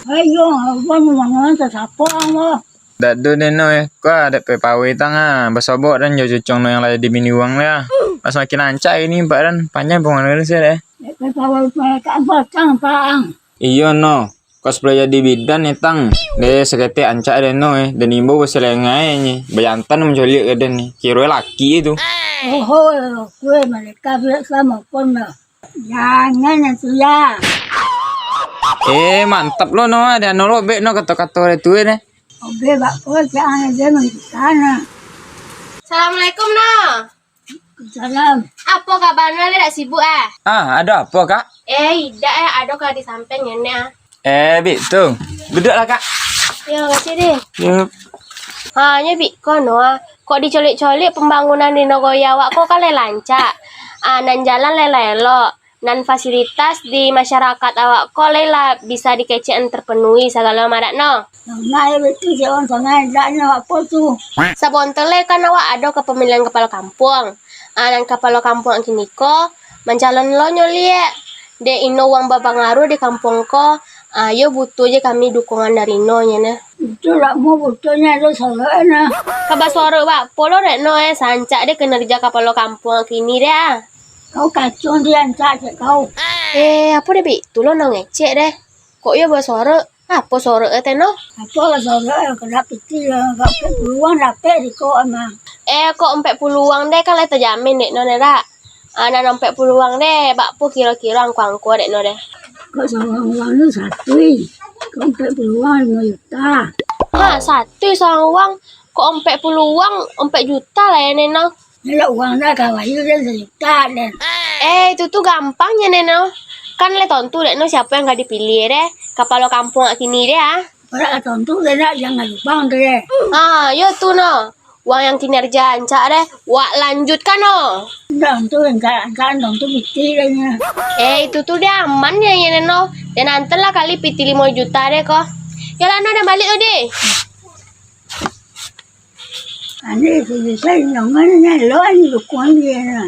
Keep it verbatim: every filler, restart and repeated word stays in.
Ayo, abang mano sasapang, bah. Dak do den no, eh. Ko dek pe pawai tang, ah. Basobok den jo cucung no nan lai dibini uwang lai, ah. Lah samakin rancak kini, Pak, den. Panjang pangana den sia, deh. Dek pe pawai malaikat batang, Pak, ang. Iyo no. Ko supayo jadi bidan, eh, tang. Deh, saketek rancak den no, eh. Den imbau baselengai, eh. Bajantan mancoliak ka den, eh. Kiro laki tu. Oho, kue malaikat biak samo pun dah. Jangan atuh, ya. Eh, mantap lo, no. Ado no lo, bek no kato-kato dek tu, eh. Oke, bak ko, jangan aja mangkitana. Assalamualaikum, no. Salam. Apo kaba, no, lai dak sibuk, ah? Ah, ado apo, Kak? Eh, idak, eh, ado ka di samping ngene, ah. Eh, bik tu. Duduaklah, Kak. Yo, makasih, deh. Yo. Ha, nyo bik ko, no, ah. Kok dicoliak-coliak pambangunan di nagori awak ko kan lai lancak. Ah, nan jalan lai lah elok. Nan fasilitas di masyarakat awak ko lai lah bisa dikecek an terpenuhi sagalo madak no. Nah, iyo baitu, si urang sangai, andaknyo apo tu? Sabonto lai kan awak ado kapamilihan kapalo kampuang. Ah, nan kapalo kampuang kini ko mancalon lo nyo liak. Dek ino urang bapangaruah di kampuang ko, ah, iyo butuah je kami dukungan dari no nyo nah. Itu lah mau butuahnyo ado sorok nah. Kaba sorok bak apo lo dek no, eh, sancak dek kinerja kapalo kampuang kini deh, ah. Kau kacung di rancak cek kau. Eh, apo deh, bik? Tu lo nan ngecek deh. Kok iyo basorok? Apo sorok e teh no? Apo lah sorok e, kena pitih lah. Kok ampek puluah wang dapek siko mah. Eh, kok ampek puluah wang deh, kan lai tajamin dek no, deh, dak? Ah, nan ampek puluah wang deh, bak apo kiro-kiro angko-angko dek no deh? Kok surang wang ni satu, kok ampek puluah wang limo juta. Ha, satu surang wang, kok ampek puluah wang, ampek juta lah yo, Neno. Elok wang dah, kawayu dah sajuta dah. Eh, itu tu gampang je, Neno. Kan lai tontu dek no siapo yang ka dipiliah deh, kapalo kampuang kini deh, ah. Parak ka tontu deh, nak, jangan lubang tu deh. Ah, yo tu no. Wang yang kinerja rancak deh, wak lanjutkan no. Dah tu rancak-rancak tontu pitih deh nya. Eh, itu tu deh aman je, yo, Neno. Den antan lah kali pitih limo juta deh ko. Yo lah, no, den baliak tu deh. Ane sejusai nongan nya lo ani dukuang dia na.